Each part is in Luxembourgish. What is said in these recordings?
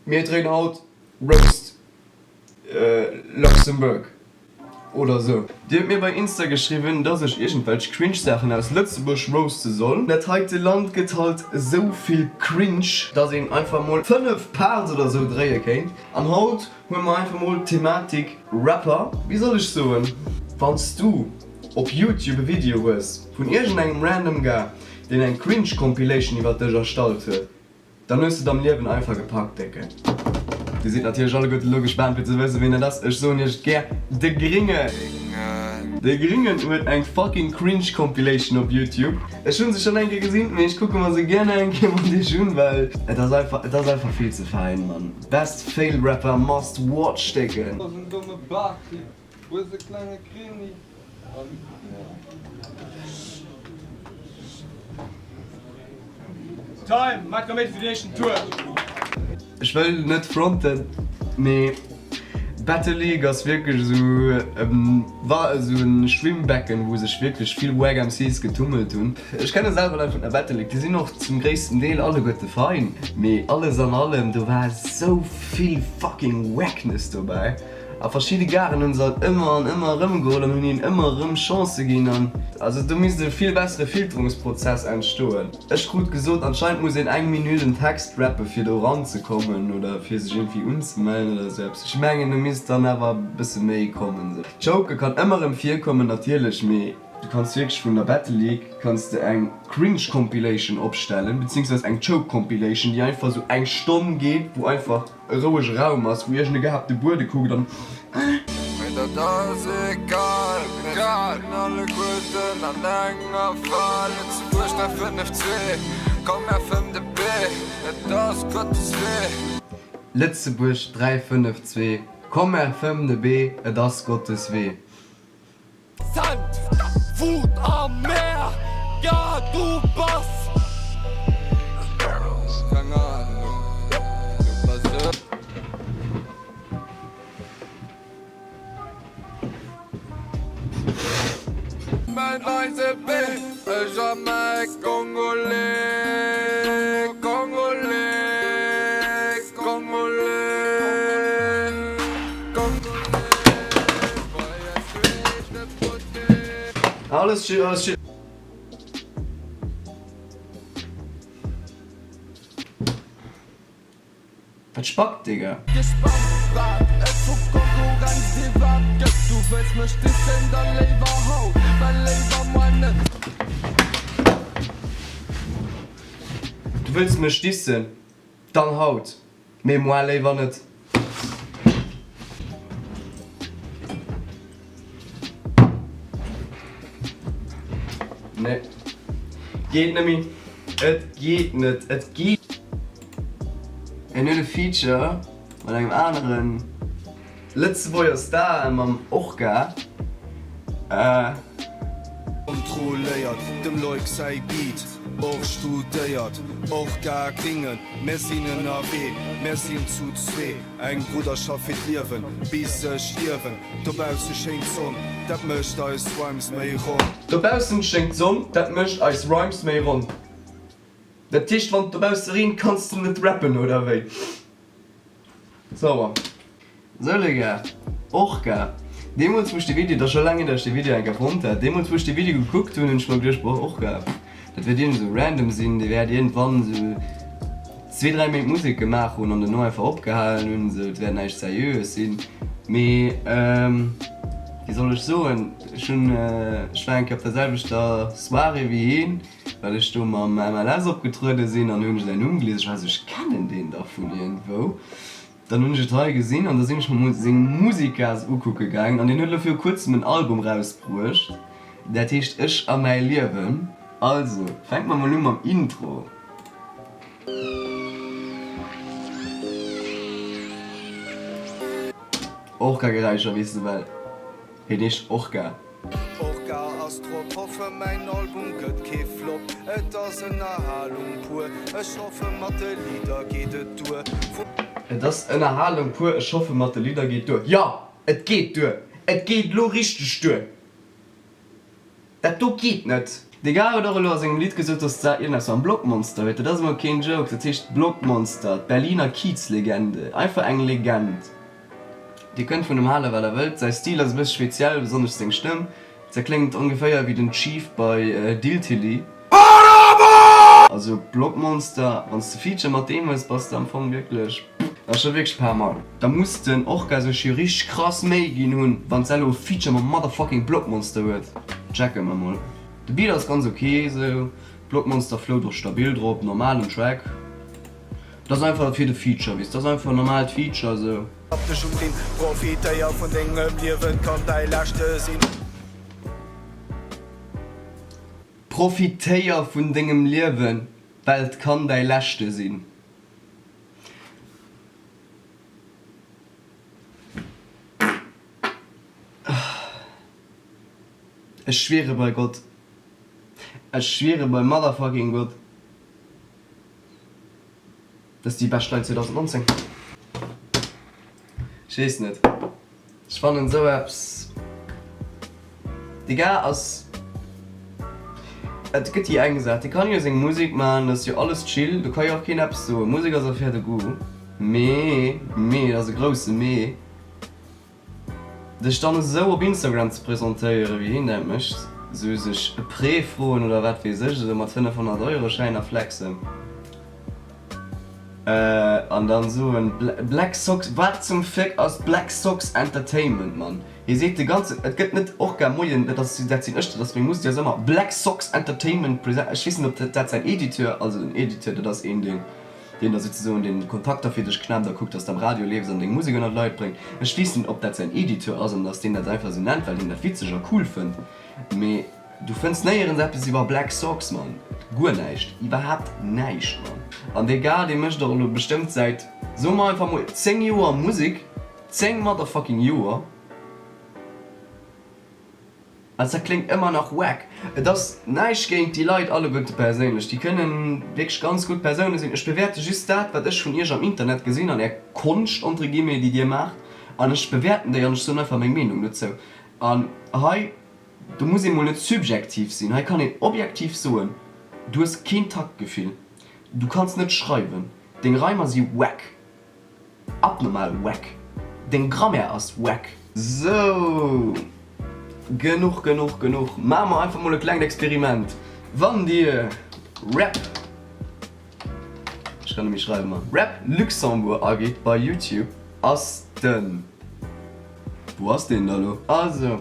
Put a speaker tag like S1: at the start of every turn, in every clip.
S1: Mir dréinen haut Roast Luxembourg oder sou. Dir hutt mir bei Insta geschriwwen, dass ech iergendwelch cringe Saachen aus Lëtzebuerg roaste soll. Dat heite Land gëtt halt esou vill cringe, dass een einfach mol 5 Parts oder sou dréie kéint. An haut huele mer einfach mol d'Thematik Rapper. Wéi soll ech soen, wann s du op Youtube e Video hues vun iergendengem random Gars, deen eng cringe Compilation iwwert dech erstallt huet, Dann hues de et am Liewen einfach gepackt, Décken. Dir sidd natierlech alleguerten elo gespaant fir ze wëssen, wien dat ass. Ech soen iech et gär, de Gringen! De Gringen huet eng fucking cringe Compilation op Youtube. Ech hunn se schonn eng Kéier gesinn, mee ech kucke mer se gär nach eng Kéier mat iech un, well et ass einfach, et ass einfach vill ze fäin, Mann. Best Fail Rapper must watch, Décken!
S2: Ass en domme Bati, hues e klenge Krimi an
S3: Time, Matt komm méi fir den éischten Tour.
S1: Ech wëll net fronten, mee Battle League ass wierklech esou war esou en Schwimmbecken wou sech wierklech vill wack MCs getummelt hunn. Ech kenne selwer Leit vun der Battle League, déi sinn och zum gréissten Deel alleguerte fein, mee alles an allem do war esou vill fucking wackness dobäi. A verschidde Garen hunn se halt ëmmer an ëmmer erëm geholl an hunn hinnen ëmmer erëm Chancë ginn an also do misst e vill bessere Filterungsprozess entstoen. Ech krut gesot, anscheinend muss een eng Minutt en Text rappe fir do eranzekommen oder fir sech iergendwéi unzemellen oder esou eppes. Ech mengen do misst dann awer e bësse méi kommen. Choke kann ëmmer erëm virkommen natierlech, mee du kanns wierklech vun der Battle League kanns de eng Cringe Compilation opstellen, beziehungsweise eng Choke Compilation déi einfach esou eng Stonn geet, wou einfach. E rouege Raum ass, wou iergend e Gars op de Buede kuckt an.
S2: Mee dat ass egal, mir sinn alleguerten an enger Fal. Lëtzebuerg 3, 5, 2, komm mer fëmmen de B, et ass Gottes Wee.
S1: Lëtzebuerg 3, 5, 2, komm mer fëmmen de B, et ass Gottes Wee.
S2: Sand, Wut am Meer, ja du bass. Keng Ahnung, du bass e. Mäin eise B, ech a mäi Congolais, Congolais, Congolais.
S1: Alles chill, alles chill. Wat spackt, Digga? Du wëlls mech dissen, dann haut. Mee moi léiwer net. Nee. Geet nemmi. Et geet net. Et geet. En huet e Feature mat engem aneren Lëtzebuerger Star, mam Orca.
S2: Kontrolléiert dem Loic säi Beat, och studéiert Orca Gringen. Mär sinn ënnerwee, mär sinn zu zwee, eng Brudderschaft fir d'Liewen, bis ech stierwen. Dobausse schéngt d'Sonn, dat mécht eis Rhymes méi ronn.
S1: Dobaussen schéngt d'Sonn, dat mécht eis Rhymes méi ronn. Dat heescht, wann et dobausse reent, kanns de net rappen, oder wéi? Sauer. Sou les gars, Orca, deemools wou ech de Video, et ass scho laang hier dat ech de Video eng Kéier fonnt hat, deemools wou ech de Video gekuckt hunn, hunn ech mer geduecht, boah Orca, dat wäert iergend esou random sinn, dee wäert iergendwann esou zwee, dräi Méint Musek gemaach hunn an dono einfach opgehalen hunn, esou et wäert näischt Seriöes sinn. Mee wéi soll ech soen, ech hunn, ech war eng Kéier op der selwechter Soirée wéi heen, well ech do mam MLS opgetruede sinn an hunn ech säin Numm gelies, ech war esou, ech kennen deen dach vun iergendwou. Dann hunn ech et hei gesinn an da sinn ech mer mol seng Musikas ukucke gaangen an deen huet elo viru kuerzem en Album rausbruecht, dat heescht Ech a mäi Liewen. Also, fänke mer mol u mam Intro. Orca-Geräischer, weess de well. Hien heescht Orca.
S2: Orca ass drop, hoffe mäin Album gëtt kee Flop, et ass Ënnerhalung pur, ech hoffe mat de Lidder geet et duer.
S1: Et ass Ënnerhalung pur, ech hoffe mat de Lidder geet duer. Jo, et geet duer! Et geet elo richteg duer! Dat do geet net! De Gars huet och elo a sengem Lidd gesot, dass d'Saach iergendeppes mam Blockmonster huet. Dat ass emol keen Joke, dat heescht Blockmonster, d'Berliner Kiezlegende. Einfach eng Legend. Dir kënnt vun em halen, wat der wëllt, säi Stil ass e bësse speziell, besonnesch seng Stëmm. Se kléngt ongeféier wéi den Chief bei Diltilly. Also Blockmonster, wann s de Feature mat deem hues, bass de am Fong wierklech, dat ass scho wierklech pas mal. Da muss den Orca sech jo richteg krass Méi ginn hunn, wann s'elo e Feature mam motherfucking Blockmonster huet. Checke mer mol. De Beat ass ganz ok esou, Blockmonster flowt och stabil drop, normalen Track. Dat ass einfach fir de Feature, weess, dat ass einfach e normalt Feature esou.
S2: Papp dech um Rinn, profitéier vun dengem Liewen, kann däi leschte sinn.
S1: Profitéier vun dengem Liewen, well et kann däi leschte sinn. Ech schwiere bei Gott, ech schwiere bei motherfucking Gott. Dat ass déi bescht Line 2019. Ech weess net. Ech fannen esou eppes. De Gars ass. Et gëtt déi eng Saach, dee kann jo seng Musek maachen, dat ass jo alles chill, do ka jo och keen eppes soen. Musek ass Affaire de goût. Mee, mee, dat ass e grousse Mee. Dech dann esou op Instagram ze presentéieren wéi hien dat mécht, esou sech e Prêt froen oder wat weess ech, esou mat 500 Euro Schäiner flexen an dann soen Black Sox, wat zum Féck ass Black Sox Entertainment Mann? Hie seet de ganzen, et gëtt net Orca Moien, dat ass, dat sinn ech, dat ass meng Musek, dat ass ëmmer Black Sox Entertainment present, ech weess net ob dat säin Editeur, also en Editeur dat ass een deen. deen da souzesoen den Kontakter fir dech knäppt a kuckt, dass de am Radio leefs an deng Musek ënner d'Leit bréngt. Ech weess net, ob dat säin Editeur ass an dass deen dat einfach esou nennt, well hien dat witzeg a cool fënnt, mee du fënns néierens eppes iwwer Black Sox, Mann. Guer näischt. Iwwerhaapt näischt, Mann. An dee Gars, dee mécht och elo bestëmmt säit, soe mer einfach mol, 10 Joer Musek, 10 motherfucking Joer. Also dat kléngt ëmmer nach wack. Et ass näischt géint déi Leit alleguerte perséinlech, déi kënnen wierklech ganz gutt Persoune sinn. Ech bewäerte just dat, wat ech vun iech am Internet gesinn an är Konscht, entre guillemets, déi dir maacht, an ech bewäerten déi an ech soen einfach meng Meenung dozou. An hei, do muss ee mol net subjektiv sinn, hei kann een objektiv soen, du hues keen Taktgefill, du kanns net schreiwen, deng Reimer si wack. Abnormal wack. Deng Grammaire ass wack. Sou, genuch, genuch, genuch. Maache mer einfach mol e klengt Experiment. Wann dir Rap, ech kann net méi schreiwen, ma Rap Luxembourg agitt bei Youtube, ass den, wou ass deen da lo? Also,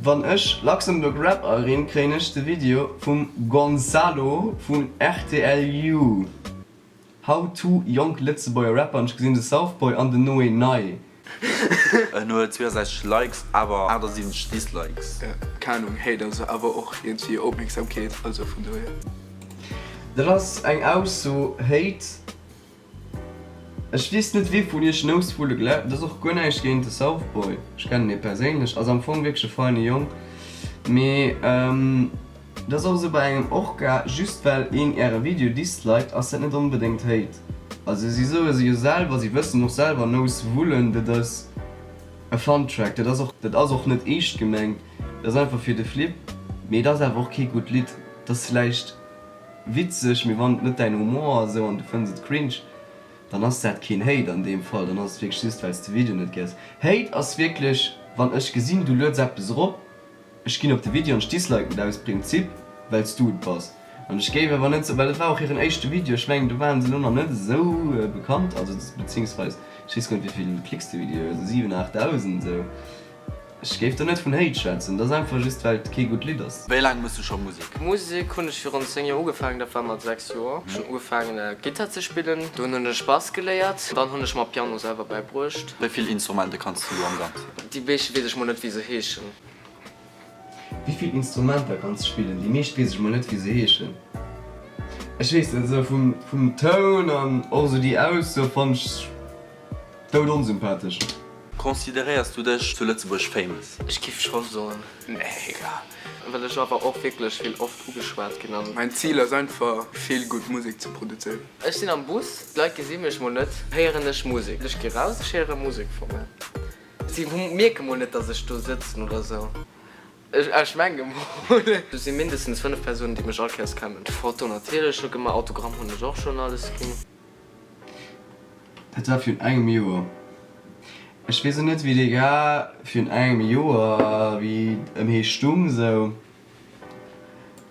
S1: wann ech Luxembourg Rap aginn, kréien ech de Video vum Gonzalo vun rtl You. How to jonk Lëtzebuerger Rapper an ech gesinn de Southboy an den Noé Nei.
S4: En huet 62 Likes awer 78 Dislikes.
S5: Keng Ahnung, Hate ass awer och iergendwéi Opmierksamkeet, also vun dohier.
S1: Dat ass eng Ausso, Hate. Ech weess net wee vun iech Nousvulle gla. Dat ass och guer näischt géint de Southboy, ech kennen hie perséinlech, ass am Fong wierklech e feine Jong, mee. Dat ass och esou bei engem Orca, just well een äre Video disliked ass dat net onbedéngt Hate. Also si soe se jo selwer, si wëssen och selwer Nous Vullen, dat ass e Fun Track, dat ass och dat ass och net eescht gemengt, dat ass einfach fir de Flip, mee et ass awer och kee gutt Lidd. Et ass vläicht witzeg, mee wann et net däin Humor ass esou an du fënns et cringe, dann ass dat keen Hate an deem Fall, dann ass et wierklech just well s de Video net gär hues. Hate ass wierklech wann ech gesinn du lueds eppes erop, Ech ginn op de Video an ech disliken et aus Prinzip, wells du et bass. An ech géif awer net, well et war och hiren éischte Video, ech mengen do waren se elo nach net esou bekannt, also beziehungsweis ech weess guer net wéivill Klicks de Video huet, esou 7, 8.000 esou. Ech géif do net vun Hate schwätzen, et ass einfach just well et kee gutt Lidd ass.
S4: Wéi laang mëss du scho Musek?
S6: Musek hunn ech virun 10 Joer ugefaangen, dat war mat 6 Joer. Ech hunn ugefaangen Gittar ze spillen, dunn hunn ech Bass geléiert, dann hunn ech mer Piano selwer bäibruecht.
S4: Wéi vill Instrumente kanns du elo am Ganzen?
S6: Déi meescht weess ech mol net wéi se heeschen.
S1: Wéi vill Instrumenter kanns de spillen? Déi meescht weess ech mol net wéi se heeschen. Ech weess net, esou vum vum Toun an och esou déi Ausso fannt ech doud onsympathesch.
S4: Consideréiers du dech zu Lëtzebuerg famous?
S6: Ech giff scho soen.
S5: Nee, egal.
S6: Well ech awer och wierklech vill oft ugeschwat ginn an.
S5: Mein Zil ass einfach vill gutt Musek ze produzéieren.
S6: Ech sinn am Bus, d'Leit gesi mech mol net, héieren ech Musek. Ech gi raus, ech héiere Musek vu mir. Si mierke mol net, dass ech do sëtzen oder sou. Ech menge mol. Do si mindestens 5 Persounen, déi mech all Kéiers kennen. Foto natierlech scho gemaach, Autogramm hunn ech och schonn alles ginn.
S1: Dat war virun engem Joer. Ech weess och net wéi dee Gars virun engem Joer, wéi ëm hee stung sou.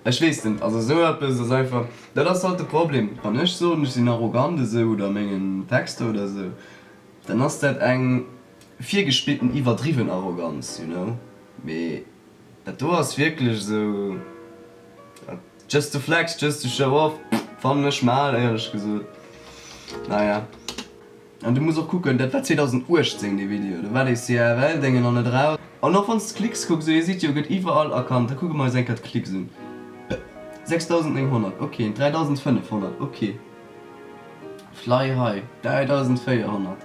S1: Ech weess net, also esou eppes ass einfach, dat ass halt de Problem, wann ech soen ech sinn arrogant esou oder a mengen Texter oder esou, dann ass dat eng virgespillten iwwerdriwwen Arroganz, you know. Mee dat do ass wierklech esou just to flex, just to show off, fannen ech mal éierlech gesot. Naja, an du muss och kucken, dat war 2018 dee Video, do war dee CFL Déngen nach net eraus. An och wanns d'Klicks kucks, esou hie seet jo gëtt iwwerall erkannt, da kucke mer eis eng Kéier d'Klicks un, 6900 ok, 3500 ok, Fly High 3400,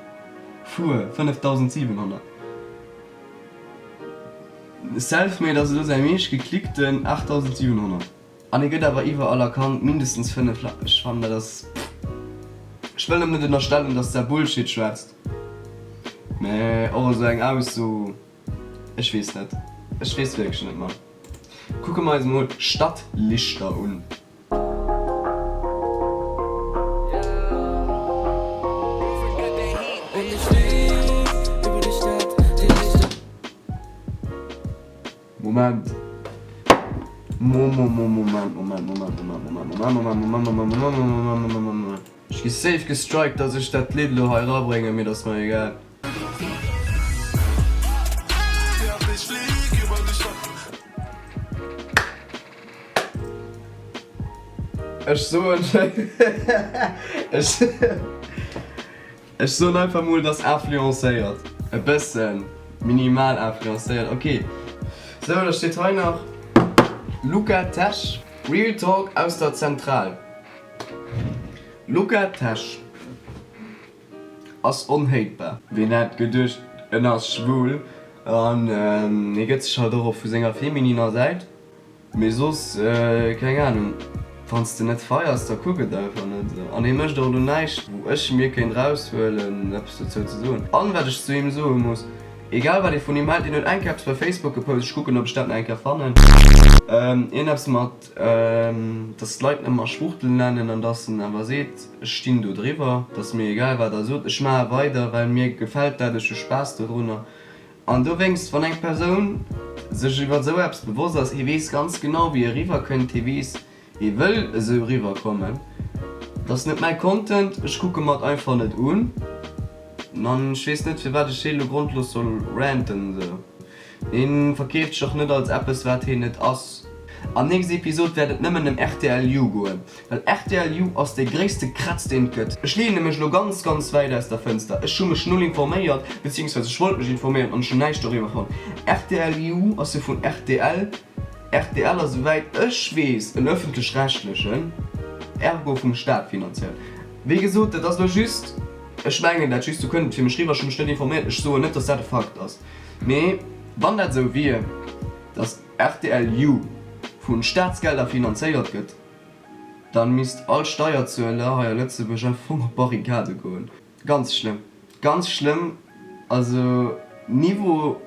S1: Fuer 5700. Selfmade ass elo säi meescht geklickten, 8700. An e gëtt awer iwwerall erkannt, mindestens 5 Leit. Ech fannen dat ass, ech wëll em net ënnerstellen dass der Bullshit schwätzt, mä och esou eng Ausso, ech weess net, ech weess wierklech net mann. Kucke mer eis emol Stadtlichter un. Moment. Moment, Moment, Moment, Moment, Moment, Moment, Moment, Moment, Moment, Moment, Moment, Moment, Moment, Moment, Moment. Ech gi safe gestrikt, dass ech dat Lidd elo hei erabréngen, mee dat ass mer egal. Ech soen Ech soen einfach mol dass influencéiert. E bëssen, minimal influencéiert, ok. Sou, da steet hei nach Luca Tesch, Real Talk aus der Zentral. Luca Tesch ass onhatebar. Ween hätt geduecht en ass schwul an hie gëtt sech halt och op vu senger femininer Säit. Mee soss, keng Ahnung, wann s de net feiers, da kuck et einfach net. An hie mécht och elo näischt, wou ech mir kéint raushuelen, eppes dozou ze soen. An wat ech zu him soe muss, egal wat ee vun him hält, hien huet eng Kéier eppes bei Facebook gepost, ech kucken, ob ech dat nach eng Kéier fannen, iergendeppes mat, dass d'Leit en ëmmer Schwuchtel nennen an dass en awer seet, ech stinn do driwwer, et ass mir egal, wat der sot, ech maache weider, well mir gefält dat, ech hu Spaass dodrunner. An dowéinst, wann eng Persoun sech iwwer esou eppes bewosst ass, hie weess ganz genau, wéi e eriwwerkënnt, hie weess, hie wëll esou eriwwerkommen, et ass net mäi Content, ech kucke mer et einfach net un an ech weess net, firwat ech hie elo grondlos soll ranten esou. Hien verkeeft sech och net als eppes, wat hien net ass. An nächst Episod wäert et nëmmen ëm rtl You goen. Well rtl You ass dee gréisste Kratz deen et gëtt. Ech leeën mech elo ganz ganz wäit aus der Fënster. Ech hu mech null informéiert, beziehungsweise ech wollt mech informéieren an ech hunn näischt doriwwer fonnt. Rtl You ass jo vun rtl. Rtl ass esouwäit ech weess en ëffentlech-rechtlechen, ergo vum Staat finanziert. Wéi gesot, dat ass elo just, ech mengen dat just, sou kënnt et fir mech riwwer, ech hu mech net informéiert, ech soen net, dass dat e Fakt ass, mee wann dat esou wier, dass rtl You vu Staatsgelder finanzéiert gëtt, Dann misst all Steierzueler hei a Lëtzebuerg am Fong op Barrikade goen. Ganz schlëmm, ganz schlëmm, also Niveau,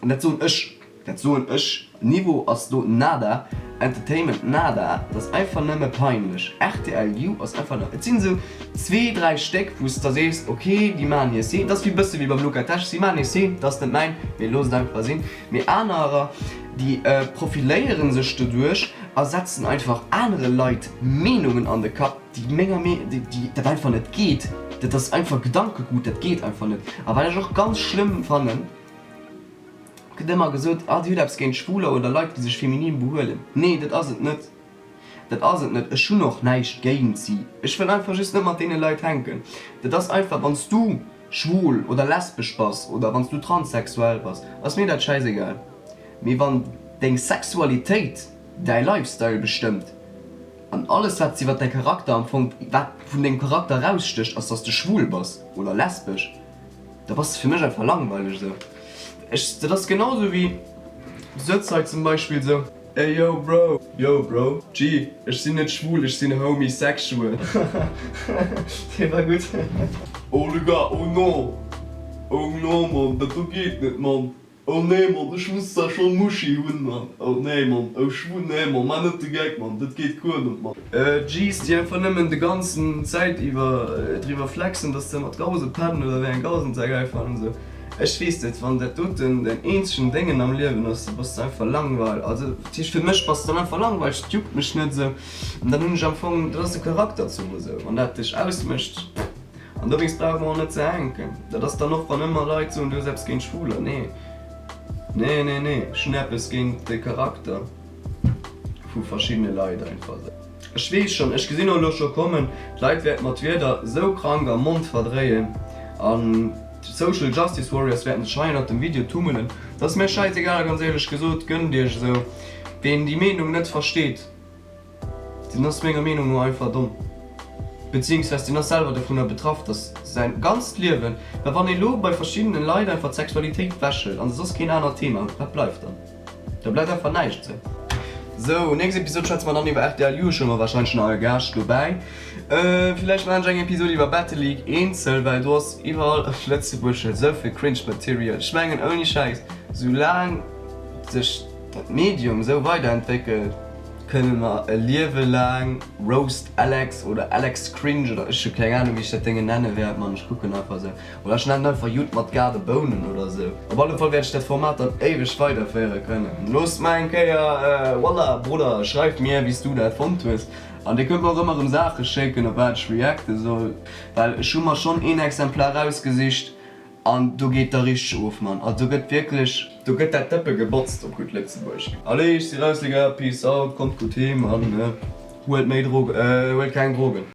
S1: an dat soen ech, dat soen ech, Niveau ass do nada, Entertainment nada, et ass einfach nëmme peinlech. Rtl You ass einfach nëmme, et sinn esou zwee, dräi Stéck wou s de sees, ok, déi maachen hir Scene, et ass wéi bësse wéi beim Luca Tesch, si maachen hir Scene, et ass net mäin, mee looss et einfach sinn. Mee anerer, déi profiléiere sech doduerch a setzen einfach anere Leit Meenungen an de Kapp, déi menger Mee, déi, dat einfach net geet. Dat ass einfach Gedankegut, dat geet einfach net. A wat ech och ganz schlëmm fannen, gëtt ëmmer gesot, ah dir hutt eppes géint Schwuler oder Leit, déi sech feminin behuelen. Nee, dat ass et net. Dat ass et net. Ech hunn och näischt géint si. Ech wëll einfach just net mat deene Leit hänken. Dat ass einfach, wann s du schwul oder lesbesch bass oder wann s du transsexuell bass, ass mir dat schäisegal. Mee wann deng Sexualitéit däi Lifestyle bestëmmt an alles wat s iwwer däi Charakter am Fong, wat vun dengem Charakter erausstécht, ass dass de schwul bass oder lesbesch, da bass de fir mech einfach langweileg esou. Ech, dat ass genau esou wéi du sëtz hei zum Beispill esou. Ey yo bro, yo bro, G, ech sinn net schwul, ech sinn homysexual. Dee war gutt. Oh le gars, oh non, oh non Mann, dat do geet net Mann. Oh nee Mann, ech muss da schon Muschi hunn Mann, oh nee Mann, oh schwu nee Mann, maa net de Geck Mann, dat geet guer net Mann. G's déi einfach nëmmen de ganzen Zäit iwwer driwwer flexen dass se mat Gause pennen oder wéi eng Gausen se geil fannen esou. Ech weess net, wann dat doten däin eenzegen Déngen am Liewen ass, da bass de einfach langweil, also dat heescht fir mech bass de dann einfach langweileg, dat juckt mech net esou. An dann hunn ech am Fong, dat ass e Charakterzuch esou, wann dat dech ausmécht. An dowéinst brauche mer och net ze hänken. Dat ass dann och, wann ëmmer Leit soen, du hues eppes géint Schwuler. Nee, nee, nee, nee, ech hunn eppes géint de Charakter vu verschiddene Leit einfach esou. Ech weess schonn, ech gesinn och elo scho kommen, d'Leit wäerten mer d'Wierder esou krank am Mond verdréien an d'Social Justice Warriors wäerten sech hei ënnert dem Video tummelen. Dat ass mir schäisegal, ganz éierlech gesot, gënnt iech esou. Ween déi Meenung net versteet. Deen ass menger Meenung no einfach domm. Beziehungsweise deen ass selwer dovunner betraff, dass säin ganzt Liewen, well wann ee lo bei verschiddenen Leit einfach d'Sexualitéit wechhëlt an se soss keen anert Thema huet, wat bleift dann? Da bleift einfach näischt sou. Sou, nächst Episode schwätze mer dann iwwer rtl Juge, hu mer wahrscheinlech nach e Gaascht dobäi. Villäicht maachen ech eng Episode iwwer Battle League eenzel, well do ass iwwerall op Lëtzebuerg esou vill Cringe Material. Ech mengen ouni Schäiss, soulaang sech dat Medium esou weiderentwéckelt, Kënne mer e Liewe laang Roast Alex oder Alex Cringe oder ech hu keng Ahnung wéi ech dat Déngen nenne wäert, Mann ech kucken einfach esou oder ech nennen einfach Judd mat Gaarde Bounen oder esou. Op alle Fall wäert ech dat Format dann éiweg weiderféiere kënnen. Loosst mer eng Kéier, Wallah Brudder, schreif mir wéi s du dat fonnt hues an dir kënnt mer och ëmmer erëm Saache schécken op wat ech reacte soll, well ech hu mer schonn een Exemplar rausgesicht, An do geet da richteg of, Mann. Also do gëtt wierklech. Do gëtt dat Dëppe gebotzt, op gutt Lëtzebuergesch. Allez, ech si raus, les gars, peace out, kommt gutt heem an huelt méi Drogen, huelt keng Drogen.